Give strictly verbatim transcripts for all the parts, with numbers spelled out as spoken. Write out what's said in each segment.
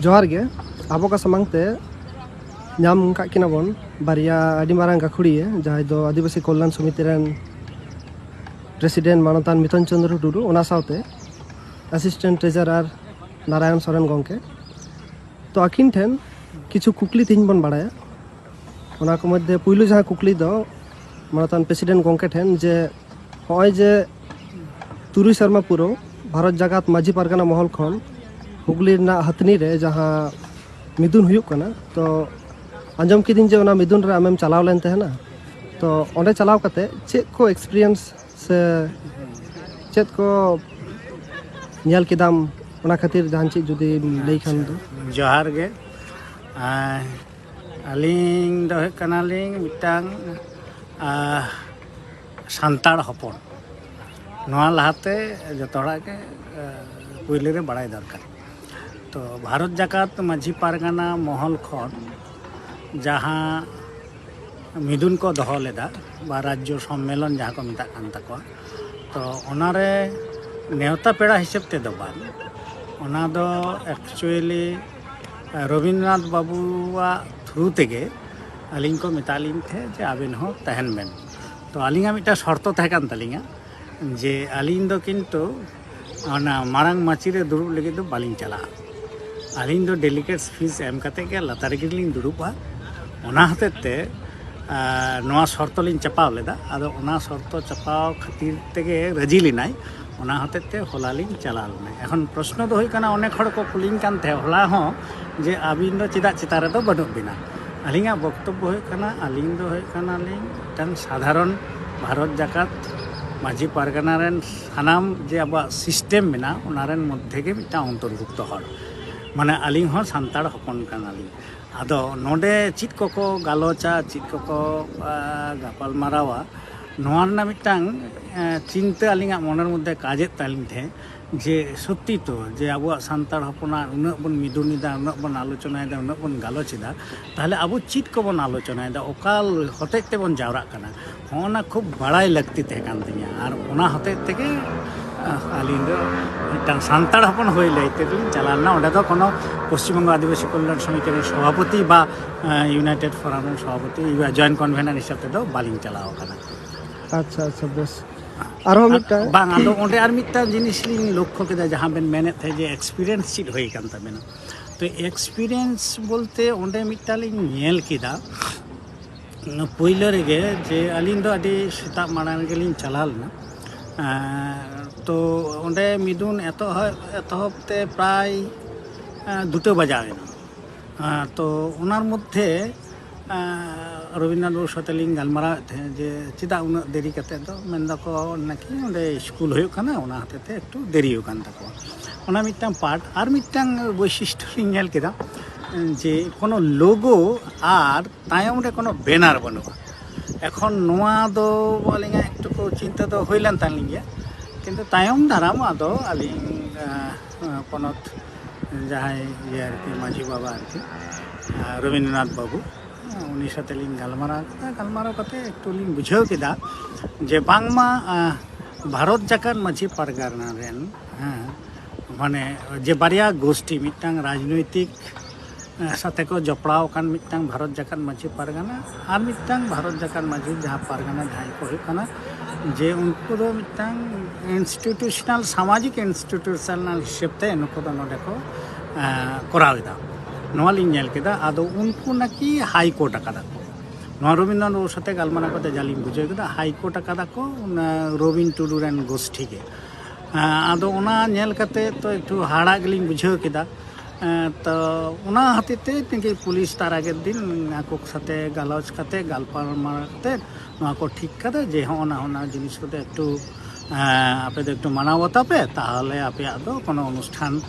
ᱡᱚᱦᱟᱨ ᱜᱮ᱾ ᱟᱵᱚ ᱠᱚ ᱥᱟᱢᱟᱝ ᱛᱮ ᱧᱟᱢ ᱠᱟᱜ ᱠᱤᱱᱟ ᱵᱚᱱ ᱵᱟᱨᱭᱟ ᱟᱹᱰᱤ ᱢᱟᱨᱟᱝ ᱜᱟᱹᱠᱷᱩᱲᱤᱭᱟᱹ, ᱡᱟᱦᱟᱸᱭ ᱫᱚ ᱟᱹᱫᱤᱵᱟᱹᱥᱤ ᱠᱚᱞᱭᱟᱱ ᱥᱚᱢᱤᱛᱤ ᱨᱮᱱ ᱯᱨᱮᱥᱤᱰᱮᱱᱴ ᱢᱟᱱᱚᱛᱟᱱ ᱢᱤᱛᱚᱱ ᱪᱚᱸᱫᱽᱨᱚ ᱴᱩᱰᱩ, ᱚᱱᱟ ᱥᱟᱶᱛᱮ ᱮᱥᱤᱥᱴᱮᱱᱴ ᱴᱨᱮᱡᱟᱨᱟᱨ ᱱᱟᱨᱟᱭᱚᱱ ᱥᱚᱨᱮᱱ ᱜᱚᱢᱠᱮ᱾ ᱛᱚ, ᱟᱹᱠᱤᱱ ᱴᱷᱮᱱ ᱠᱤᱪᱷᱩ ᱠᱩᱠᱞᱤ ᱛᱮᱦᱮᱧ ᱵᱚᱱ ᱵᱟᱲᱟᱭᱟ᱾ ᱚᱱᱟ ᱠᱚ ᱢᱚᱫᱽᱫᱷᱮ ᱯᱩᱭᱞᱩ ᱡᱟᱦᱟᱸ ᱠᱩᱠᱞᱤ ᱫᱚ ᱢᱟᱱᱚᱛᱟᱱ ᱯᱨᱮᱥᱤᱰᱮᱱᱴ ᱜᱚᱢᱠᱮ ᱴᱷᱮᱱ, ᱡᱮ ᱱᱚᱜᱼᱚᱭ ᱡᱮ ᱛᱩᱨᱩᱭ ᱥᱮᱨᱢᱟ ᱯᱩᱨᱟᱹᱣ ᱵᱷᱟᱨᱚᱛ ᱡᱟᱠᱟᱛ ᱢᱟᱹᱡᱷᱤ ᱯᱟᱨᱜᱟᱱᱟ ᱢᱚᱦᱚᱞ ᱠᱷᱚᱱ ᱦᱩᱜᱽᱞᱤ ᱨᱮᱱᱟᱜ ᱦᱟᱹᱛᱱᱤ ᱨᱮ ᱡᱟᱦᱟᱸ ᱢᱤᱫᱩᱱ ᱦᱩᱭᱩᱜ ᱠᱟᱱᱟ, ᱛᱚ ᱟᱸᱡᱚᱢ ᱠᱤᱫᱟᱹᱧ ᱡᱮ ᱚᱱᱟ ᱢᱤᱫᱩᱱ ᱨᱮ ᱟᱢᱮᱢ ᱪᱟᱞᱟᱣ ᱞᱮᱱ ᱛᱟᱦᱮᱱᱟ᱾ ᱛᱚ ᱚᱸᱰᱮ ᱪᱟᱞᱟᱣ ᱠᱟᱛᱮ ᱪᱮᱫ ᱠᱚ ᱮᱠᱥᱯᱤᱨᱤᱭᱮᱱᱥ ᱥᱮ ᱪᱮᱫ ᱠᱚ ᱧᱮᱞ ᱠᱮᱫᱟᱢ, ᱚᱱᱟ ᱠᱷᱟᱹᱛᱤᱨ ᱡᱟᱦᱟᱱ ᱪᱮᱫ ᱡᱩᱫᱤᱢ ᱞᱟᱹᱭ ᱠᱷᱟᱱ ᱫᱚ? ᱡᱚᱦᱟᱨ ᱜᱮ᱾ ᱟᱨ ᱟᱹᱞᱤᱧ ᱫᱚ ᱦᱩᱭᱩᱜ ᱠᱟᱱᱟᱞᱤᱧ ᱢᱤᱫᱴᱟᱝ ᱟᱨ ᱥᱟᱱᱛᱟᱲ ᱦᱚᱯᱚᱱ᱾ ᱱᱚᱣᱟ ᱞᱟᱦᱟᱛᱮ ᱡᱚᱛᱚ ᱦᱚᱲᱟᱜ ᱜᱮ ᱯᱩᱭᱞᱩ ᱨᱮ ᱵᱟᱲᱟᱭ ᱫᱚᱨᱠᱟᱨ᱾ ᱛᱚ ᱵᱷᱟᱨᱚᱛ ᱡᱟᱠᱟᱛ ᱢᱟᱹᱡᱷᱤ ᱯᱟᱨᱜᱟᱱᱟ ᱢᱚᱦᱚᱞ ᱠᱷᱚᱱ ᱡᱟᱦᱟᱸ ᱢᱤᱫᱩᱱ ᱠᱚ ᱫᱚᱦᱚ ᱞᱮᱫᱟ ᱵᱟ ᱨᱟᱡᱽᱡᱚ ᱥᱚᱢᱢᱮᱞᱚᱱ ᱡᱟᱦᱟᱸ ᱠᱚ ᱢᱮᱛᱟᱜ ᱠᱟᱱ ᱛᱟᱠᱚᱣᱟ, ᱛᱚ ᱚᱱᱟᱨᱮ ᱱᱮᱣᱛᱟ ᱯᱮᱲᱟ ᱦᱤᱥᱟᱹᱵ ᱛᱮᱫᱚ ᱵᱟᱝ, ᱚᱱᱟ ᱫᱚ ᱮᱠᱪᱩᱭᱮᱞᱤ ᱨᱚᱵᱤᱱᱫᱨᱚᱱᱟᱛᱷ ᱵᱟᱵᱩᱣᱟᱜ ᱛᱷᱨᱩ ᱛᱮᱜᱮ ᱟᱹᱞᱤᱧ ᱠᱚ ᱢᱮᱛᱟ ᱞᱤᱧ ᱛᱟᱦᱮᱸᱫ ᱡᱮ ᱟᱵᱮᱱ ᱦᱚᱸ ᱛᱟᱦᱮᱱ ᱵᱮᱱ᱾ ᱛᱚ ᱟᱹᱞᱤᱧᱟᱜ ᱢᱤᱫᱴᱟᱝ ᱥᱚᱨᱛᱚ ᱛᱟᱦᱮᱸ ᱠᱟᱱ ᱛᱟᱹᱞᱤᱧᱟ ᱡᱮ ᱟᱹᱞᱤᱧ ᱫᱚ ᱠᱤᱱᱛᱩ ᱚᱱᱟ ᱢᱟᱨᱟᱝ ᱢᱟᱹᱪᱤ ᱨᱮ ᱫᱩᱲᱩᱵ ᱞᱟᱹᱜᱤᱫ ᱫᱚ ᱵᱟᱹᱞᱤᱧ ᱪᱟᱞᱟᱜᱼᱟ᱾ ᱟᱹᱞᱤᱧ ᱫᱚ ᱰᱮᱞᱤᱜᱮᱴᱥ ᱯᱷᱤᱥ ᱮᱢ ᱠᱟᱛᱮᱫ ᱜᱮ ᱞᱟᱛᱟᱨ ᱨᱮᱜᱮ ᱞᱤᱧ ᱫᱩᱲᱩᱵᱼᱟ᱾ ᱚᱱᱟ ᱦᱚᱛᱮᱡ ᱛᱮ ᱱᱚᱣᱟ ᱥᱚᱨᱛᱚ ᱞᱤᱧ ᱪᱟᱯᱟᱣ ᱞᱮᱫᱟ᱾ ᱟᱫᱚ ᱚᱱᱟ ᱥᱚᱨᱛᱚ ᱪᱟᱯᱟᱣ ᱠᱷᱟᱹᱛᱤᱨ ᱛᱮᱜᱮ ᱨᱟᱹᱡᱤ ᱞᱮᱱᱟᱭ᱾ ᱚᱱᱟ ᱦᱚᱛᱮᱡ ᱛᱮ ᱦᱚᱞᱟ ᱞᱤᱧ ᱪᱟᱞᱟᱣ ᱞᱮᱱᱟ᱾ ᱮᱠᱷᱚᱱ ᱯᱨᱚᱥᱱᱚ ᱫᱚ ᱦᱩᱭᱩᱜ ᱠᱟᱱᱟ, ᱚᱱᱮᱠ ᱦᱚᱲ ᱠᱚ ᱠᱩᱞᱤᱧ ᱠᱟᱱ ᱛᱟᱦᱮᱸᱫ ᱦᱚᱞᱟ ᱦᱚᱸ ᱡᱮ ᱟᱹᱵᱤᱱ ᱫᱚ ᱪᱮᱫᱟᱜ ᱪᱮᱛᱟᱱ ᱨᱮᱫᱚ ᱵᱟᱹᱱᱩᱜ ᱵᱤᱱᱟ? ᱟᱹᱞᱤᱧᱟᱜ ᱵᱚᱠᱛᱚᱵᱵᱚ ᱦᱩᱭᱩᱜ ᱠᱟᱱᱟ, ᱟᱹᱞᱤᱧ ᱫᱚ ᱦᱩᱭᱩᱜ ᱠᱟᱱᱟᱞᱤᱧ ᱢᱤᱫᱴᱟᱝ ᱥᱟᱫᱷᱟᱨᱚᱱ ᱵᱷᱟᱨᱚᱛ ᱡᱟᱠᱟᱛ ᱢᱟᱹᱡᱷᱤ ᱯᱟᱨᱜᱟᱱᱟ ᱨᱮᱱ ᱥᱟᱱᱟᱢ ᱡᱮ ᱟᱵᱚᱣᱟᱜ ᱥᱤᱥᱴᱮᱢ ᱢᱮᱱᱟᱜᱼᱟ, ᱚᱱᱟ ᱨᱮᱱ ᱢᱚᱫᱽᱫᱷᱮ ᱜᱮ ᱢᱤᱫᱴᱟᱝ ᱚᱱᱛᱚᱨᱵᱷᱩᱠᱛᱚ ᱦᱚᱲ᱾ ᱢᱟᱱᱮ ᱟᱹᱞᱤᱧ ᱦᱚᱸ ᱥᱟᱱᱛᱟᱲ ᱦᱚᱯᱚᱱ ᱠᱟᱱᱟᱞᱤᱧ᱾ ᱟᱫᱚ ᱱᱚᱰᱮ ᱪᱮᱫ ᱠᱚᱠᱚ ᱜᱟᱞᱚᱪᱟ, ᱪᱮᱫ ᱠᱚᱠᱚ ᱜᱟᱯᱟᱞ ᱢᱟᱨᱟᱣᱟ, ᱱᱚᱣᱟ ᱨᱮᱱᱟᱜ ᱢᱤᱫᱴᱟᱝ ᱪᱤᱱᱛᱟᱹ ᱟᱹᱞᱤᱧᱟᱜ ᱢᱚᱱᱮᱨ ᱢᱚᱫᱽᱫᱷᱮ ᱠᱟᱡᱮᱫ ᱛᱟᱹᱞᱤᱧ ᱛᱟᱦᱮᱸᱫ ᱡᱮ ᱥᱚᱛᱛᱤ ᱛᱚ ᱡᱮ ᱟᱵᱚᱣᱟᱜ ᱥᱟᱱᱛᱟᱲ ᱦᱚᱯᱚᱱᱟᱜ ᱩᱱᱟᱹᱜ ᱵᱚᱱ ᱢᱤᱫᱩᱱ ᱮᱫᱟ, ᱩᱱᱟᱹᱜ ᱵᱚᱱ ᱟᱞᱳᱪᱚᱱᱟᱭᱮᱫᱟ, ᱩᱱᱟᱹᱜ ᱵᱚᱱ ᱜᱟᱞᱚᱪ ᱮᱫᱟ, ᱛᱟᱦᱚᱞᱮ ᱟᱵᱚ ᱪᱮᱫ ᱠᱚᱵᱚᱱ ᱟᱞᱳᱪᱚᱱᱟᱭᱮᱫᱟ, ᱚᱠᱟ ᱦᱚᱛᱮᱡ ᱛᱮᱵᱚᱱ ᱡᱟᱣᱨᱟᱜ ᱠᱟᱱᱟ? ᱦᱚᱸᱜᱼᱚ ᱱᱟ ᱠᱷᱩᱵ ᱵᱟᱲᱟᱭ ᱞᱟᱹᱠᱛᱤ ᱛᱟᱦᱮᱸ ᱠᱟᱱ ᱛᱤᱧᱟᱹ᱾ ᱟᱨ ᱚᱱᱟ ᱦᱚᱛᱮᱡ ᱛᱮᱜᱮ ᱟᱹᱞᱤᱧ ᱫᱚ ᱢᱤᱫᱴᱟᱝ ᱥᱟᱱᱛᱟᱲ ᱦᱚᱯᱚᱱ ᱦᱩᱭ ᱞᱟᱹᱭ ᱛᱮᱞᱤᱧ ᱪᱟᱞᱟᱣ ᱞᱮᱱᱟ᱾ ᱚᱸᱰᱮ ᱫᱚ ᱠᱳᱱᱳ ᱯᱚᱥᱪᱤᱢ ᱵᱚᱝᱜᱚ ᱟᱹᱫᱤᱵᱟᱹᱥᱤ ᱠᱚᱞᱭᱟᱱ ᱥᱚᱢᱤᱛᱤ ᱨᱮᱱ ᱥᱚᱵᱷᱟᱯᱚᱛᱤ ᱵᱟ ᱤᱭᱩᱱᱟᱭᱴᱮᱰ ᱯᱷᱳᱨᱟᱢ ᱨᱮᱱ ᱥᱚᱵᱷᱟᱯᱚᱛᱤ, ᱡᱚᱭᱮᱱᱴ ᱠᱚᱱᱵᱷᱮᱱᱟᱨ ᱦᱤᱥᱟᱹᱵ ᱛᱮᱫᱚ ᱵᱟᱹᱞᱤᱧ ᱪᱟᱞᱟᱣ ᱟᱠᱟᱱᱟ᱾ ᱟᱪᱪᱷᱟ ᱟᱪᱪᱷᱟ, ᱵᱮᱥ᱾ ᱟᱨᱦᱚᱸ ᱢᱤᱫᱴᱟᱝ ᱵᱟᱝ, ᱟᱫᱚ ᱚᱸᱰᱮ ᱟᱨ ᱢᱤᱫᱴᱟᱝ ᱡᱤᱱᱤᱥ ᱞᱤᱧ ᱞᱚᱠᱠᱷᱚ ᱠᱮᱫᱟ, ᱡᱟᱦᱟᱸ ᱵᱮᱱ ᱢᱮᱱᱮᱫ ᱛᱟᱦᱮᱸᱫ ᱡᱮ ᱮᱠᱥᱯᱤᱨᱤᱭᱮᱱᱥ ᱪᱮᱫ ᱦᱩᱭ ᱟᱠᱟᱱ ᱛᱟᱵᱮᱱᱟ᱾ ᱛᱚ, ᱮᱠᱥᱯᱤᱨᱤᱭᱮᱱᱥ ᱵᱚᱞᱛᱮ ᱚᱸᱰᱮ ᱢᱤᱫᱴᱟᱝ ᱞᱤᱧ ᱧᱮᱞ ᱠᱮᱫᱟ ᱯᱳᱭᱞᱳ ᱨᱮᱜᱮ, ᱡᱮ ᱟᱹᱞᱤᱧ ᱫᱚ ᱟᱹᱰᱤ ᱥᱮᱛᱟᱜ ᱢᱟᱲᱟᱝ ᱨᱮᱜᱮᱞᱤᱧ ᱪᱟᱞᱟᱣ ᱞᱮᱱᱟ᱾ ᱛᱚ, ᱚᱸᱰᱮ ᱢᱤᱫᱩᱱ ᱮᱛᱚᱦᱚᱵ ᱮᱛᱚᱦᱚᱵ ᱛᱮ ᱯᱨᱟᱭ ᱫᱩᱴᱟᱹ ᱵᱟᱡᱟᱣ ᱮᱱᱟ᱾ ᱛᱚ, ᱚᱱᱟᱨ ᱢᱚᱫᱽᱫᱷᱮ ᱨᱚᱵᱤᱱᱫᱨᱚᱱᱟᱛᱷ ᱵᱟᱵᱩ ᱥᱟᱛᱮ ᱞᱤᱧ ᱜᱟᱞᱢᱟᱨᱟᱣᱮᱫ ᱛᱟᱦᱮᱸᱫ ᱡᱮ ᱪᱮᱫᱟᱜ ᱩᱱᱟᱹᱜ ᱫᱮᱨᱤ ᱠᱟᱛᱮᱫ ᱫᱚ, ᱢᱮᱱ ᱫᱟᱠᱚ ᱱᱟᱠᱤ ᱚᱸᱰᱮ ᱥᱠᱩᱞ ᱦᱩᱭᱩᱜ ᱠᱟᱱᱟ, ᱚᱱᱟ ᱦᱚᱛᱮᱡ ᱛᱮ ᱮᱠᱴᱩ ᱫᱮᱨᱤ ᱟᱠᱟᱱ ᱛᱟᱠᱚᱣᱟ᱾ ᱚᱱᱟ ᱢᱤᱫᱴᱟᱝ ᱯᱟᱨᱴ᱾ ᱟᱨ ᱢᱤᱫᱴᱟᱝ ᱵᱳᱭᱥᱤᱥᱴᱚ ᱞᱤᱧ ᱧᱮᱞ ᱠᱮᱫᱟ ᱡᱮ ᱠᱳᱱᱳ ᱞᱳᱜᱳ ᱟᱨ ᱛᱟᱭᱚᱢ ᱨᱮ ᱠᱳᱱᱳ ᱵᱮᱱᱟᱨ ᱵᱟᱹᱱᱩᱜᱼᱟ᱾ ᱮᱠᱷᱚᱱ ᱱᱚᱣᱟ ᱫᱚ ᱟᱹᱞᱤᱧᱟᱜ ᱮᱠᱴᱩ ᱠᱚ ᱪᱤᱱᱛᱟᱹ ᱫᱚ ᱦᱩᱭ ᱞᱮᱱ ᱛᱟᱹᱞᱤᱧ ᱜᱮᱭᱟ, ᱠᱤᱱᱛᱩ ᱛᱟᱭᱚᱢ ᱫᱟᱨᱟᱢ ᱟᱫᱚ ᱟᱹᱞᱤᱧ ᱯᱚᱱᱚᱛ ᱡᱟᱦᱟᱸᱭ ᱤᱭᱟᱹ ᱟᱨᱠᱤ ᱢᱟᱹᱡᱷᱤ ᱵᱟᱵᱟ ᱟᱨᱠᱤ ᱨᱚᱵᱤᱱᱫᱨᱚᱱᱟᱛᱷ ᱵᱟᱹᱵᱩ, ᱩᱱᱤ ᱥᱟᱛᱮ ᱞᱤᱧ ᱜᱟᱞᱢᱟᱨᱟᱣ ᱠᱮᱫᱟ᱾ ᱜᱟᱞᱢᱟᱨᱟᱣ ᱠᱟᱛᱮ ᱮᱠᱴᱩ ᱞᱤᱧ ᱵᱩᱡᱷᱟᱹᱣ ᱠᱮᱫᱟ ᱡᱮ ᱵᱟᱝᱢᱟ ᱵᱷᱟᱨᱚᱛ ᱡᱟᱠᱟᱛ ᱢᱟᱹᱡᱷᱤ ᱯᱟᱨᱜᱟᱱᱟ ᱨᱮᱱ, ᱦᱮᱸ, ᱢᱟᱱᱮ ᱡᱮ ᱵᱟᱨᱭᱟ ᱜᱳᱥᱴᱤ, ᱢᱤᱫᱴᱟᱝ ᱨᱟᱡᱽᱱᱳᱭᱛᱤᱠ ᱥᱟᱛᱮ ᱠᱚ ᱡᱚᱯᱲᱟᱣ ᱟᱠᱟᱱ ᱢᱤᱫᱴᱟᱝ ᱵᱷᱟᱨᱚᱛ ᱡᱟᱠᱟᱛ ᱢᱟᱹᱡᱷᱤ ᱯᱟᱨᱜᱟᱱᱟ ᱟᱨ ᱢᱤᱫᱴᱟᱝ ᱵᱷᱟᱨᱚᱛ ᱡᱟᱠᱟᱛ ᱢᱟᱹᱡᱷᱤ ᱡᱟᱦᱟᱸ ᱯᱟᱨᱜᱟᱱᱟ ᱡᱟᱦᱟᱸᱭ ᱠᱚ ᱦᱩᱭᱩᱜ ᱠᱟᱱᱟ, ᱡᱮ ᱩᱱᱠᱩ ᱫᱚ ᱢᱤᱫᱴᱟᱝ ᱤᱱᱥᱴᱤᱴᱤᱭᱩᱥᱚᱱᱟᱞ, ᱥᱟᱢᱟᱡᱤᱠ ᱤᱱᱥᱴᱤᱴᱤᱭᱩᱥᱚᱱᱟᱞ ᱦᱤᱥᱟᱹᱵ ᱛᱮ ᱱᱩᱠᱩ ᱫᱚ ᱱᱚᱰᱮ ᱠᱚ ᱠᱚᱨᱟᱣ ᱮᱫᱟ᱾ ᱱᱚᱣᱟ ᱞᱤᱧ ᱧᱮᱞ ᱠᱮᱫᱟ᱾ ᱟᱫᱚ ᱩᱱᱠᱩ ᱱᱟᱠᱤ ᱦᱟᱭ ᱠᱳᱨᱴ ᱟᱠᱟᱫᱟ ᱠᱚ᱾ ᱱᱚᱣᱟ ᱨᱚᱵᱤᱱᱫᱨᱚᱱᱟᱛᱷ ᱵᱟᱵᱩ ᱥᱟᱛᱮ ᱜᱟᱞᱢᱟᱨᱟᱣ ᱠᱟᱛᱮ ᱡᱟᱞᱤᱧ ᱵᱩᱡᱷᱟᱹᱣ ᱠᱮᱫᱟ, ᱦᱟᱭ ᱠᱳᱨᱴ ᱟᱠᱟᱫᱟ ᱠᱚ ᱚᱱᱟ ᱨᱚᱵᱤᱱ ᱴᱩᱰᱩ ᱨᱮᱱ ᱜᱳᱥᱴᱷᱤ ᱜᱮ᱾ ᱟᱫᱚ ᱚᱱᱟ ᱧᱮᱞ ᱠᱟᱛᱮ ᱛᱚ ᱮᱠᱴᱩ ᱦᱟᱦᱟᱲᱟᱜ ᱜᱮᱞᱤᱧ ᱵᱩᱡᱷᱟᱹᱣ ᱠᱮᱫᱟ᱾ ᱛᱚ ᱚᱱᱟ ᱦᱚᱛᱮᱡ ᱛᱮ ᱛᱮᱦᱮᱧ ᱯᱩᱞᱤᱥ ᱛᱟᱨ ᱟᱜᱮᱨ ᱫᱤᱱ ᱟᱠᱚ ᱥᱟᱛᱮ ᱜᱟᱞᱚᱪ ᱠᱟᱛᱮ, ᱜᱟᱞᱯᱟᱞᱢᱟᱨᱟᱣ ᱠᱟᱛᱮ ᱱᱚᱣᱟ ᱠᱚ ᱴᱷᱤᱠ ᱠᱟᱫᱟ ᱡᱮ ᱦᱚᱸᱜᱼᱚ ᱱᱟ, ᱦᱚᱸᱜᱼᱚ ᱱᱟ ᱡᱤᱱᱤᱥ ᱠᱚᱫᱚ ᱮᱠᱴᱩ ᱟᱯᱮ ᱫᱚ ᱮᱠᱴᱩ ᱢᱟᱱᱟᱣ ᱵᱟᱛᱟᱣ ᱯᱮ, ᱛᱟᱦᱚᱞᱮ ᱟᱯᱮᱭᱟᱜ ᱫᱚ ᱠᱳᱱᱳ ᱚᱱᱩᱥᱴᱷᱟᱱ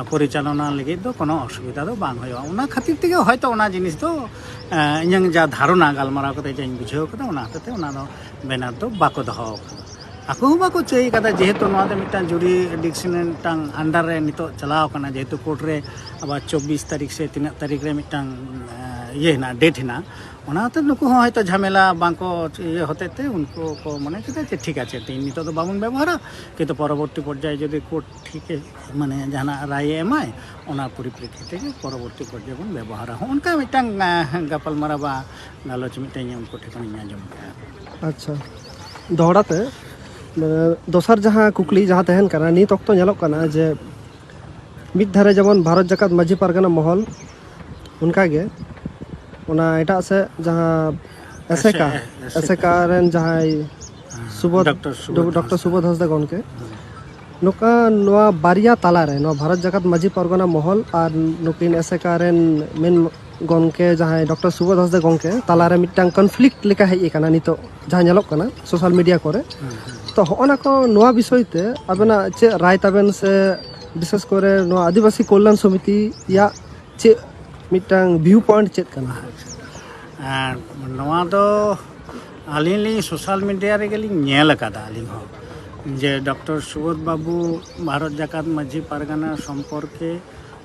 ᱯᱚᱨᱤᱪᱟᱞᱚᱱᱟ ᱞᱟᱹᱜᱤᱫ ᱫᱚ ᱠᱳᱱᱳ ᱚᱥᱩᱵᱤᱫᱷᱟ ᱫᱚ ᱵᱟᱝ ᱦᱩᱭᱩᱜᱼᱟ᱾ ᱚᱱᱟ ᱠᱷᱟᱹᱛᱤᱨ ᱛᱮᱜᱮ ᱦᱚᱭᱛᱳ ᱚᱱᱟ ᱡᱤᱱᱤᱥ ᱫᱚ ᱤᱧᱟᱹᱝ ᱡᱟ ᱫᱷᱟᱨᱚᱱᱟ ᱜᱟᱞᱢᱟᱨᱟᱣ ᱠᱟᱛᱮ ᱡᱟᱧ ᱵᱩᱡᱷᱟᱹᱣ ᱠᱟᱫᱟ, ᱚᱱᱟ ᱦᱚᱛᱮᱡ ᱛᱮ ᱚᱱᱟ ᱫᱚ ᱵᱮᱱᱟᱨ ᱫᱚ ᱵᱟᱠᱚ ᱫᱚᱦᱚ ᱟᱠᱟᱫᱟ᱾ ᱟᱠᱚ ᱦᱚᱸ ᱵᱟᱠᱚ ᱪᱟᱹᱭ ᱠᱟᱫᱟ, ᱡᱮᱦᱮᱛᱩ ᱱᱚᱣᱟ ᱫᱚ ᱢᱤᱫᱴᱟᱝ ᱡᱩᱨᱤᱰᱤᱠᱥᱚᱱ ᱨᱮ ᱢᱤᱫᱴᱟᱝ ᱟᱱᱰᱟᱨ ᱨᱮ ᱱᱤᱛᱚᱜ ᱪᱟᱞᱟᱣ ᱠᱟᱱᱟ, ᱡᱮᱦᱮᱛᱩ ᱠᱳᱨᱴ ᱨᱮ ᱟᱵᱟᱨ ᱪᱚᱵᱵᱤᱥ ᱛᱟᱹᱨᱤᱠᱷ ᱥᱮ ᱛᱤᱱᱟᱹᱜ ᱛᱟᱹᱨᱤᱠᱷ ᱨᱮ ᱢᱤᱫᱴᱟᱝ ᱤᱭᱟᱹ ᱦᱮᱱᱟᱜᱼᱟ, ᱰᱮᱴ ᱦᱮᱱᱟᱜᱼᱟ᱾ ᱚᱱᱟᱛᱮ ᱱᱩᱠᱩ ᱦᱚᱸ ᱦᱚᱭᱛᱳ ᱡᱷᱟᱢᱮᱞᱟ ᱵᱟᱝᱠᱚ ᱤᱭᱟᱹ ᱦᱚᱛᱮᱡ ᱛᱮ ᱩᱱᱠᱩ ᱠᱚ ᱢᱚᱱᱮ ᱠᱮᱫᱟ ᱡᱮ ᱴᱷᱤᱠ ᱟᱪᱷᱮ, ᱛᱮᱦᱮᱧ ᱱᱤᱛᱚᱜ ᱫᱚ ᱵᱟᱵᱚᱱ ᱵᱮᱵᱚᱦᱟᱨᱟ, ᱠᱤᱱᱛᱩ ᱯᱚᱨᱚᱵᱚᱨᱛᱤ ᱯᱚᱨᱡᱟᱭᱮ ᱡᱩᱫᱤ ᱠᱳᱨᱴ ᱴᱷᱤᱠᱮ ᱢᱟᱱᱮ ᱡᱟᱦᱟᱱᱟᱜ ᱨᱟᱭᱮ ᱮᱢᱟᱭ, ᱚᱱᱟ ᱯᱚᱨᱤᱯᱨᱮᱠᱠᱷᱤᱛ ᱛᱮᱜᱮ ᱯᱚᱨᱚᱵᱚᱨᱛᱤ ᱯᱚᱨᱡᱟᱭ ᱵᱚᱱ ᱵᱮᱵᱚᱦᱟᱨᱟ᱾ ᱦᱚᱸᱜᱼᱚ ᱱᱚᱝᱠᱟ ᱢᱤᱫᱴᱟᱝ ᱜᱟᱯᱟᱞᱢᱟᱨᱟᱣ ᱵᱟ ᱜᱟᱞᱚᱪ ᱢᱤᱫᱴᱟᱝ ᱩᱱᱠᱩ ᱴᱷᱮᱱ ᱠᱷᱚᱱᱤᱧ ᱟᱸᱡᱚᱢ ᱠᱮᱫᱟ᱾ ᱟᱪᱪᱷᱟ, ᱫᱚᱦᱲᱟ ᱛᱮ ᱫᱚᱥᱟᱨ ᱡᱟᱦᱟᱸ ᱠᱩᱠᱞᱤ ᱡᱟᱦᱟᱸ ᱛᱟᱦᱮᱱ ᱠᱟᱱᱟ, ᱱᱤᱛ ᱚᱠᱛᱚ ᱧᱮᱞᱚᱜ ᱠᱟᱱᱟ ᱡᱮ ᱢᱤᱫ ᱫᱷᱟᱨᱮ ᱡᱮᱢᱚᱱ ᱵᱷᱟᱨᱚᱛ ᱡᱟᱠᱟᱛ ᱢᱟᱹᱡᱷᱤ ᱯᱟᱨᱜᱟᱱᱟ ᱢᱚᱦᱚᱞ, ᱚᱱᱠᱟᱜᱮ ᱚᱱᱟ ᱮᱴᱟᱜ ᱥᱮᱫ ᱡᱟᱦᱟᱸ ᱮᱥᱮᱠᱟ, ᱮᱥᱮᱠᱟ ᱨᱮᱱ ᱡᱟᱦᱟᱸᱭ ᱥᱩᱵᱳᱫᱷ, ᱰᱚᱠᱴᱚᱨ ᱥᱩᱵᱳᱫᱷ ᱦᱟᱸᱥᱫᱟ ᱜᱚᱢᱠᱮ, ᱱᱚᱝᱠᱟ ᱱᱚᱣᱟ ᱵᱟᱨᱭᱟ ᱛᱟᱞᱟᱨᱮ, ᱱᱚᱣᱟ ᱵᱷᱟᱨᱚᱛ ᱡᱟᱠᱟᱛ ᱢᱟᱹᱡᱷᱤ ᱯᱟᱨᱜᱟᱱᱟ ᱢᱚᱦᱚᱞ ᱟᱨ ᱱᱩᱠᱤᱱ ᱮᱥᱮᱠᱟ ᱨᱮᱱ ᱢᱮᱱ ᱜᱚᱢᱠᱮ ᱡᱟᱦᱟᱸᱭ ᱰᱚᱠᱴᱚᱨ ᱥᱩᱵᱳᱫᱷ ᱦᱟᱸᱥᱫᱟ ᱜᱚᱢᱠᱮ ᱛᱟᱞᱟᱨᱮ ᱢᱤᱫᱴᱟᱝ ᱠᱚᱱᱯᱷᱞᱤᱠᱴ ᱞᱮᱠᱟ ᱦᱮᱡ ᱟᱠᱟᱱᱟ ᱱᱤᱛᱚᱜ ᱡᱟᱦᱟᱸ ᱧᱮᱞᱚᱜ ᱠᱟᱱᱟ ᱥᱳᱥᱟᱞ ᱢᱤᱰᱤᱭᱟ ᱠᱚᱨᱮ᱾ ᱛᱚ ᱦᱚᱜᱼᱚ ᱱᱟ ᱠᱚ, ᱱᱚᱣᱟ ᱵᱤᱥᱚᱭ ᱛᱮ ᱟᱵᱮᱱᱟᱜ ᱪᱮᱫ ᱨᱟᱭ ᱛᱟᱵᱮᱱ, ᱥᱮ ᱵᱤᱥᱮᱥ ᱠᱚᱨᱮ ᱱᱚᱣᱟ ᱟᱹᱫᱤᱵᱟᱹᱥᱤ ᱠᱚᱞᱭᱟᱱ ᱥᱚᱢᱤᱛᱤᱭᱟᱜ ᱪᱮᱫ ᱢᱤᱫᱴᱟᱝ ᱵᱷᱤᱭᱩ ᱯᱚᱭᱮᱱᱴ ᱪᱮᱫ ᱠᱟᱱᱟ? ᱟᱨ ᱱᱚᱣᱟ ᱫᱚ ᱟᱹᱞᱤᱧ ᱞᱤᱧ ᱥᱳᱥᱟᱞ ᱢᱤᱰᱤᱭᱟ ᱨᱮᱜᱮ ᱞᱤᱧ ᱧᱮᱞ ᱟᱠᱟᱫᱟ ᱟᱹᱞᱤᱧ ᱦᱚᱸ, ᱡᱮ ᱰᱚᱠᱴᱚᱨ ᱥᱩᱵᱳᱫᱷ ᱵᱟᱵᱩ ᱵᱷᱟᱨᱚᱛ ᱡᱟᱠᱟᱛ ᱢᱟᱹᱡᱷᱤ ᱯᱟᱨᱜᱟᱱᱟ ᱥᱚᱢᱯᱚᱨᱠᱮ,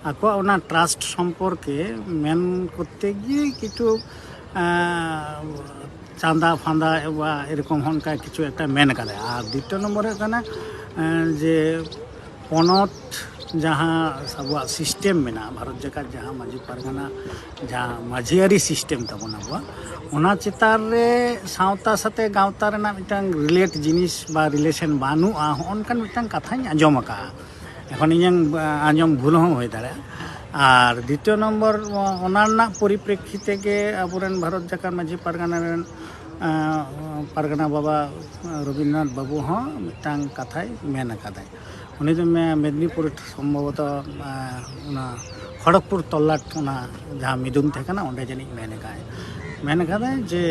ᱟᱠᱚᱣᱟᱜ ᱚᱱᱟ ᱴᱨᱟᱥᱴ ᱥᱚᱢᱯᱚᱨᱠᱮ ᱢᱮᱱ ᱠᱚᱨᱛᱮ ᱜᱤᱭᱮ ᱠᱤᱪᱷᱩ ᱪᱟᱸᱫᱟ ᱯᱷᱟᱸᱫᱟ ᱵᱟ ᱮᱨᱚᱠᱚᱢ ᱦᱚᱸ ᱚᱱᱠᱟ ᱠᱤᱪᱷᱩ ᱮᱠᱴᱟ ᱢᱮᱱ ᱠᱟᱫᱟᱭ᱾ ᱟᱨ ᱫᱤᱛᱤᱭᱚ ᱱᱚᱢᱵᱚᱨ ᱦᱩᱭᱩᱜ ᱠᱟᱱᱟ ᱡᱮ ᱯᱚᱱᱚᱛ ᱡᱟᱦᱟᱸ ᱟᱵᱚᱣᱟᱜ ᱥᱤᱥᱴᱮᱢ ᱢᱮᱱᱟᱜᱼᱟ, ᱵᱷᱟᱨᱚᱛ ᱡᱟᱠᱟᱛ ᱡᱟᱦᱟᱸ ᱢᱟᱹᱡᱷᱤ ᱯᱟᱨᱜᱟᱱᱟ, ᱡᱟᱦᱟᱸ ᱢᱟᱹᱡᱷᱤᱭᱟᱹᱨᱤ ᱥᱤᱥᱴᱮᱢ ᱛᱟᱵᱚᱱ ᱟᱵᱚᱣᱟᱜ, ᱚᱱᱟ ᱪᱮᱛᱟᱱ ᱨᱮ ᱥᱟᱶᱛᱟ ᱥᱟᱛᱮ ᱜᱟᱶᱛᱟ ᱨᱮᱱᱟᱜ ᱢᱤᱫᱴᱟᱝ ᱨᱤᱞᱮᱴ ᱡᱤᱱᱤᱥ ᱵᱟ ᱨᱤᱞᱮᱥᱚᱱ ᱵᱟᱹᱱᱩᱜᱼᱟ, ᱦᱚᱸᱜᱼᱚ ᱱᱚᱝᱠᱟᱱ ᱢᱤᱫᱴᱟᱝ ᱠᱟᱛᱷᱟᱧ ᱟᱸᱡᱚᱢ ᱟᱠᱟᱫᱼᱟ᱾ ᱮᱠᱷᱚᱱ ᱤᱧᱟᱹᱝ ᱟᱸᱡᱚᱢ ᱵᱷᱩᱞ ᱦᱚᱸ ᱦᱩᱭ ᱫᱟᱲᱮᱭᱟᱜᱼᱟ᱾ ᱟᱨ ᱫᱤᱛᱤᱭᱚ ᱱᱚᱢᱵᱚᱨ, ᱚᱱᱟ ᱨᱮᱱᱟᱜ ᱯᱚᱨᱤᱯᱨᱮᱠᱠᱷᱤᱛᱮ ᱜᱮ ᱟᱵᱚᱨᱮᱱ ᱵᱷᱟᱨᱚᱛ ᱡᱟᱠᱟᱛ ᱢᱟᱹᱡᱷᱤ ᱯᱟᱨᱜᱟᱱᱟ ᱨᱮᱱ ᱯᱟᱨᱜᱟᱱᱟ ᱵᱟᱵᱟ ᱨᱚᱵᱤᱱᱫᱨᱚᱱᱟᱛᱷ ᱵᱟᱹᱵᱩ ᱦᱚᱸ ᱢᱤᱫᱴᱟᱝ ᱠᱟᱛᱷᱟᱭ ᱢᱮᱱ ᱟᱠᱟᱫᱟᱭ᱾ ᱩᱱᱤ ᱫᱚ ᱢᱮᱫᱽᱱᱤᱯᱩᱨ ᱥᱚᱢᱵᱷᱚᱵᱚᱛᱚ ᱚᱱᱟ ᱠᱷᱚᱲᱚᱜᱽᱯᱩᱨ ᱛᱚᱞᱞᱟᱴ, ᱚᱱᱟ ᱡᱟᱦᱟᱸ ᱢᱤᱫᱩᱱ ᱛᱟᱦᱮᱸ ᱠᱟᱱᱟ, ᱚᱸᱰᱮ ᱡᱟᱹᱱᱤᱡ ᱢᱮᱱ ᱟᱠᱟᱫ ᱢᱮᱱ ᱟᱠᱟᱫᱟᱭ ᱡᱮ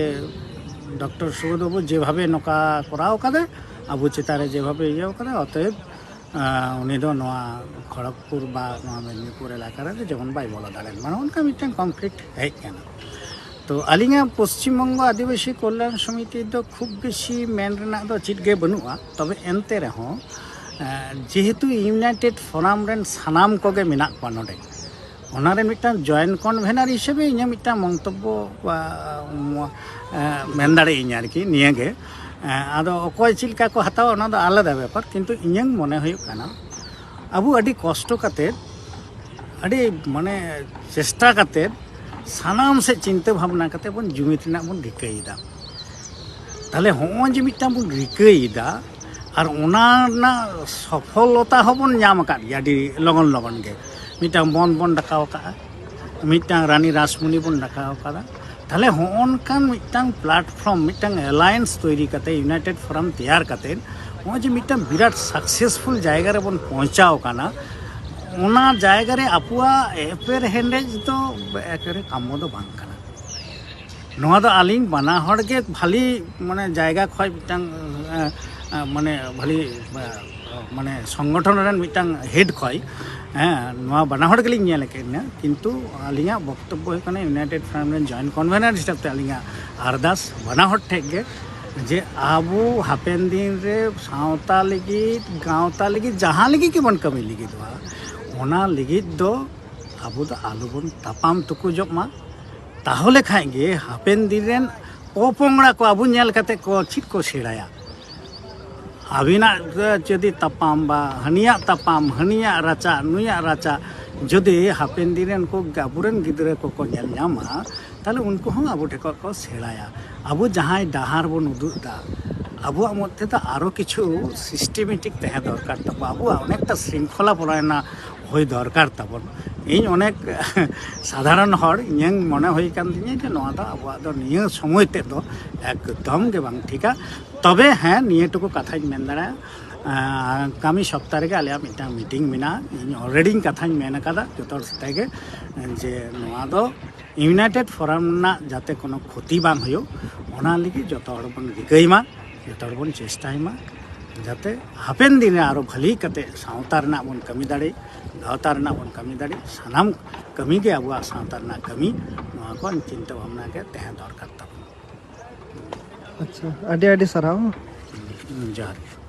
ᱰᱚᱠᱴᱚᱨ ᱥᱩᱵᱳᱫᱷ ᱵᱟᱹᱵᱩ ᱡᱮᱵᱷᱟᱵᱮ ᱱᱚᱝᱠᱟ ᱠᱚᱨᱟᱣ ᱠᱟᱫᱟᱭ, ᱟᱵᱚ ᱪᱮᱛᱟᱱ ᱨᱮ ᱡᱮᱵᱷᱟᱵᱮ ᱤᱭᱟᱹ ᱠᱟᱫᱟᱭ, ᱚᱛᱚᱮᱵ ᱩᱱᱤ ᱫᱚ ᱱᱚᱣᱟ ᱠᱷᱚᱲᱚᱜᱽᱯᱩᱨ ᱵᱟ ᱱᱚᱣᱟ ᱢᱮᱫᱽᱱᱤᱯᱩᱨ ᱮᱞᱟᱠᱟ ᱨᱮ ᱡᱮᱢᱚᱱ ᱵᱟᱭ ᱵᱚᱞᱚ ᱫᱟᱲᱮᱭᱟᱜ ᱢᱟ, ᱚᱱᱠᱟ ᱢᱤᱫᱴᱟᱝ ᱠᱚᱱᱯᱷᱞᱤᱠᱴ ᱦᱮᱡ ᱠᱟᱱᱟ᱾ ᱛᱚ ᱟᱹᱞᱤᱧᱟᱜ ᱯᱚᱥᱪᱤᱢ ᱵᱚᱝᱜᱚ ᱟᱹᱫᱤᱵᱟᱹᱥᱤ ᱠᱚᱞᱭᱟᱱ ᱥᱚᱢᱤᱛᱤ ᱫᱚ ᱠᱷᱩᱵ ᱵᱮᱥᱤ ᱢᱮᱱ ᱨᱮᱱᱟᱜ ᱫᱚ ᱪᱮᱫ ᱜᱮ ᱵᱟᱹᱱᱩᱜᱼᱟ, ᱛᱚᱵᱮ ᱮᱱᱛᱮ ᱨᱮᱦᱚᱸ ᱡᱮᱦᱮᱛᱩ ᱤᱭᱩᱱᱟᱭᱴᱮᱰ ᱯᱷᱳᱨᱟᱢ ᱨᱮᱱ ᱥᱟᱱᱟᱢ ᱠᱚᱜᱮ ᱢᱮᱱᱟᱜ ᱠᱚᱣᱟ ᱱᱚᱰᱮ, ᱚᱱᱟ ᱨᱮ ᱢᱤᱫᱴᱟᱝ ᱡᱚᱭᱮᱱᱴ ᱠᱚᱱᱵᱷᱮᱱᱟᱨ ᱦᱤᱥᱟᱹᱵᱮ ᱤᱧᱟᱹᱜ ᱢᱤᱫᱴᱟᱝ ᱢᱚᱱᱛᱚᱵᱵᱚ ᱟ, ᱢᱚ- ᱮ, ᱢᱮᱱ ᱫᱟᱲᱮᱭᱟᱜ ᱟᱹᱧ ᱟᱨᱠᱤ ᱱᱤᱭᱟᱹᱜᱮ᱾ ᱮ, ᱟᱫᱚ ᱚᱠᱚᱭ ᱪᱮᱫ ᱞᱮᱠᱟ ᱠᱚ ᱦᱟᱛᱟᱣᱟ ᱚᱱᱟ ᱫᱚ ᱟᱞᱟᱫᱟ ᱵᱮᱯᱟᱨ, ᱠᱤᱱᱛᱩ ᱤᱧᱟᱹᱝ ᱢᱚᱱᱮ ᱦᱩᱭᱩᱜ ᱠᱟᱱᱟ ᱟᱵᱚ ᱟᱹᱰᱤ ᱠᱚᱥᱴᱚ ᱠᱟᱛᱮᱫ, ᱟᱹᱰᱤ ᱢᱟᱱᱮ ᱪᱮᱥᱴᱟ ᱠᱟᱛᱮᱫ ᱥᱟᱱᱟᱢ ᱥᱮᱫ ᱪᱤᱱᱛᱟᱹ ᱵᱷᱟᱵᱽᱱᱟ ᱠᱟᱛᱮᱫ ᱵᱚᱱ ᱡᱩᱢᱤᱫ ᱨᱮᱱᱟᱜ ᱵᱚᱱ ᱨᱤᱠᱟᱹᱭᱮᱫᱟ᱾ ᱛᱟᱦᱚᱞᱮ ᱦᱚᱸᱜᱼᱚᱭ ᱡᱮ ᱢᱤᱫᱴᱟᱝ ᱵᱚᱱ ᱨᱤᱠᱟᱹᱭᱮᱫᱟ ᱟᱨ ᱚᱱᱟ ᱨᱮᱱᱟᱜ ᱥᱚᱯᱷᱚᱞᱚᱛᱟ ᱦᱚᱸᱵᱚᱱ ᱧᱟᱢ ᱟᱠᱟᱫ ᱜᱮᱭᱟ ᱟᱹᱰᱤ ᱞᱚᱜᱚᱱ ᱞᱚᱜᱚᱱ ᱜᱮ᱾ ᱢᱤᱫᱴᱟᱝ ᱵᱚᱱ ᱵᱚᱱ ᱰᱟᱠᱟᱣ ᱟᱠᱟᱫᱼᱟ, ᱢᱤᱫᱴᱟᱝ ᱨᱟᱱᱤ ᱨᱟᱥᱢᱩᱱᱤ ᱵᱚᱱ ᱰᱟᱠᱟᱣ ᱟᱠᱟᱫᱟ᱾ ᱛᱟᱦᱚᱞᱮ ᱦᱚᱸᱜᱼᱚ ᱱᱚᱝᱠᱟᱱ ᱢᱤᱫᱴᱟᱝ ᱯᱞᱟᱴᱯᱷᱨᱚᱢ, ᱢᱤᱫᱴᱟᱝ ᱮᱞᱟᱭᱮᱱᱥ ᱛᱳᱭᱨᱤ ᱠᱟᱛᱮ, ᱤᱭᱩᱱᱟᱭᱴᱮᱰ ᱯᱷᱳᱨᱟᱢ ᱛᱮᱭᱟᱨ ᱠᱟᱛᱮ ᱱᱚᱜᱼᱚᱭ ᱡᱮ ᱢᱤᱫᱴᱟᱝ ᱵᱤᱨᱟᱴ ᱥᱟᱠᱥᱮᱥᱯᱷᱩᱞ ᱡᱟᱭᱜᱟ ᱨᱮᱵᱚᱱ ᱯᱳᱸᱣᱪᱷᱟᱣ ᱟᱠᱟᱱᱟ, ᱚᱱᱟ ᱡᱟᱭᱜᱟ ᱨᱮ ᱟᱵᱚᱣᱟᱜ ᱮᱯᱮᱨ ᱦᱮᱸᱰᱮᱡ ᱫᱚ ᱮᱠᱮᱵᱟᱨᱮ ᱠᱟᱢᱢᱚ ᱫᱚ ᱵᱟᱝ ᱠᱟᱱᱟ᱾ ᱱᱚᱣᱟ ᱫᱚ ᱟᱹᱞᱤᱧ ᱵᱟᱱᱟ ᱦᱚᱲ ᱜᱮ ᱵᱷᱟᱞᱤ ᱢᱟᱱᱮ ᱡᱟᱭᱜᱟ ᱠᱷᱚᱡ ᱢᱤᱫᱴᱟᱝ ᱮ, ᱮ, ᱢᱟᱱᱮ ᱵᱷᱟᱞᱤ ᱮ, ᱢᱟᱱᱮ ᱥᱚᱝᱜᱚᱴᱷᱚᱱ ᱨᱮᱱ ᱢᱤᱫᱴᱟᱝ ᱦᱮᱰ ᱠᱷᱚᱡ, ᱦᱮᱸ, ᱱᱚᱣᱟ ᱵᱟᱱᱟ ᱦᱚᱲ ᱜᱮᱞᱤᱧ ᱧᱮᱞ ᱠᱮᱫ ᱠᱤᱱᱟ, ᱠᱤᱱᱛᱩ ᱟᱹᱞᱤᱧᱟᱜ ᱵᱚᱠᱛᱚᱵᱵᱚ ᱦᱩᱭᱩᱜ ᱠᱟᱱᱟ ᱤᱭᱩᱱᱟᱭᱴᱮᱰ ᱯᱷᱨᱚᱱᱴ ᱨᱮᱱ ᱡᱚᱭᱮᱱᱴ ᱠᱚᱱᱵᱷᱮᱱᱟᱨ ᱦᱤᱥᱟᱹᱵ ᱛᱮ ᱟᱹᱞᱤᱧᱟᱜ ᱟᱨᱫᱟᱥ ᱵᱟᱱᱟ ᱦᱚᱲ ᱴᱷᱮᱡ ᱜᱮ ᱡᱮ ᱟᱵᱚ ᱦᱟᱯᱮᱱ ᱫᱤᱱ ᱨᱮ ᱥᱟᱶᱛᱟ ᱞᱟᱹᱜᱤᱫ, ᱜᱟᱶᱛᱟ ᱞᱟᱹᱜᱤᱫ, ᱡᱟᱦᱟᱸ ᱞᱟᱹᱜᱤᱫ ᱜᱮᱵᱚᱱ ᱠᱟᱹᱢᱤ ᱞᱟᱹᱜᱤᱫᱚᱜᱼᱟ, ᱚᱱᱟ ᱞᱟᱹᱜᱤᱫ ᱫᱚ ᱟᱵᱚ ᱫᱚ ᱟᱞᱚᱵᱚᱱ ᱛᱟᱯᱟᱢ ᱛᱩᱠᱩᱡᱚᱜ ᱢᱟ᱾ ᱛᱟᱦᱚᱞᱮ ᱠᱷᱟᱡ ᱜᱮ ᱦᱟᱯᱮᱱ ᱫᱤᱱ ᱨᱮᱱ ᱯᱚᱯᱚᱝᱲᱟ ᱠᱚ ᱟᱵᱚ ᱧᱮᱞ ᱠᱟᱛᱮ ᱠᱚ ᱪᱮᱫ ᱠᱚ ᱥᱮᱬᱟᱭᱟ? ᱟᱹᱵᱤᱱᱟᱜ ᱡᱩᱫᱤ ᱛᱟᱯᱟᱢ ᱵᱟ ᱦᱟᱹᱱᱤᱭᱟᱜ ᱛᱟᱯᱟᱢ, ᱦᱟᱹᱱᱤᱭᱟᱜ ᱨᱟᱪᱟ, ᱱᱩᱭᱟᱜ ᱨᱟᱪᱟ, ᱡᱩᱫᱤ ᱦᱟᱯᱮᱱ ᱫᱤᱱ ᱨᱮ ᱩᱱᱠᱩ ᱟᱵᱚᱨᱮᱱ ᱜᱤᱫᱽᱨᱟᱹ ᱠᱚᱠᱚ ᱧᱮᱞ ᱧᱟᱢᱟ, ᱛᱟᱦᱚᱞᱮ ᱩᱱᱠᱩ ᱦᱚᱸ ᱟᱵᱚ ᱴᱷᱮᱱ ᱠᱷᱚᱱ ᱠᱚ ᱥᱮᱬᱟᱭᱟ᱾ ᱟᱵᱚ ᱡᱟᱦᱟᱸᱭ ᱰᱟᱦᱟᱨ ᱵᱚᱱ ᱩᱫᱩᱜ ᱮᱫᱟ, ᱟᱵᱚᱣᱟᱜ ᱢᱚᱫᱽᱫᱷᱮ ᱫᱚ ᱟᱨᱚ ᱠᱤᱪᱷᱩ ᱥᱤᱥᱴᱮᱢᱮᱴᱤᱠ ᱛᱟᱦᱮᱸ ᱫᱚᱨᱠᱟᱨ ᱛᱟᱵᱚ, ᱟᱵᱚᱣᱟᱜ ᱚᱱᱮᱠᱴᱟ ᱥᱨᱤᱝᱠᱷᱚᱞᱟ ᱯᱚᱨᱟᱭᱚᱱᱟ ᱦᱩᱭ ᱫᱚᱨᱠᱟᱨ ᱛᱟᱵᱚᱱ᱾ ᱤᱧ ᱚᱱᱮᱠ ᱥᱟᱫᱷᱟᱨᱚᱱ ᱦᱚᱲ, ᱤᱧᱟᱹᱝ ᱢᱚᱱᱮ ᱦᱩᱭ ᱟᱠᱟᱱ ᱛᱤᱧᱟᱹ ᱡᱮ ᱱᱚᱣᱟ ᱫᱚ ᱟᱵᱚᱣᱟᱜ ᱫᱚ ᱱᱤᱭᱟᱹ ᱥᱚᱢᱚᱭ ᱛᱮᱫ ᱫᱚ ᱮᱠᱫᱚᱢ ᱜᱮ ᱵᱟᱝ ᱴᱷᱤᱠᱟ᱾ ᱛᱚᱵᱮ ᱦᱮᱸ, ᱱᱤᱭᱟᱹ ᱴᱩᱠᱩ ᱠᱟᱛᱷᱟᱧ ᱢᱮᱱ ᱫᱟᱲᱮᱭᱟᱜᱼᱟ, ᱟᱸ, ᱟᱜᱟᱢᱤ ᱥᱚᱯᱛᱟ ᱨᱮᱜᱮ ᱟᱞᱮᱭᱟᱜ ᱢᱤᱫᱴᱟᱝ ᱢᱤᱴᱤᱝ ᱢᱮᱱᱟᱜᱼᱟ᱾ ᱤᱧ ᱚᱞᱨᱮᱰᱤᱧ ᱠᱟᱛᱷᱟᱧ ᱢᱮᱱ ᱟᱠᱟᱫᱟ ᱡᱚᱛᱚ ᱦᱚᱲ ᱥᱟᱛᱮ ᱜᱮ, ᱡᱮ ᱱᱚᱣᱟ ᱫᱚ ᱤᱭᱩᱱᱟᱭᱴᱮᱰ ᱯᱷᱳᱨᱟᱢ ᱨᱮᱱᱟᱜ ᱡᱟᱛᱮ ᱠᱳᱱᱳ ᱠᱷᱚᱛᱤ ᱵᱟᱝ ᱦᱩᱭᱩᱜ, ᱚᱱᱟ ᱞᱟᱹᱜᱤᱫ ᱡᱚᱛᱚ ᱦᱚᱲ ᱵᱚᱱ ᱨᱤᱠᱟᱹᱭ ᱢᱟ, ᱡᱚᱛᱚ ᱦᱚᱲ ᱵᱚᱱ ᱪᱮᱥᱴᱟᱭ ᱢᱟ, ᱡᱟᱛᱮ ᱦᱟᱯᱮᱱ ᱫᱤᱱ ᱨᱮ ᱟᱨᱚ ᱵᱷᱟᱹᱞᱤ ᱠᱟᱛᱮ ᱥᱟᱶᱛᱟ ᱨᱮᱱᱟᱜ ᱵᱚᱱ ᱠᱟᱹᱢᱤ ᱫᱟᱲᱮ, ᱜᱟᱶᱛᱟ ᱨᱮᱱᱟᱜ ᱵᱚᱱ ᱠᱟᱹᱢᱤ ᱫᱟᱲᱮ, ᱥᱟᱱᱟᱢ ᱠᱟᱹᱢᱤ ᱜᱮ ᱟᱵᱚᱣᱟᱜ ᱥᱟᱶᱛᱟ ᱨᱮᱱᱟᱜ ᱠᱟᱹᱢᱤ, ᱱᱚᱣᱟ ᱠᱚ ᱪᱤᱱᱛᱟᱹ ᱵᱷᱟᱵᱽᱱᱟ ᱜᱮ ᱛᱟᱦᱮᱸ ᱫᱚᱨᱠᱟᱨ ᱛᱟᱵᱚᱱ᱾ ᱟᱪᱪᱷᱟ, ᱟᱹᱰᱤ ᱟᱹᱰᱤ ᱥᱟᱨᱦᱟᱣ᱾ ᱡᱚᱦᱟᱨ ᱜᱮ᱾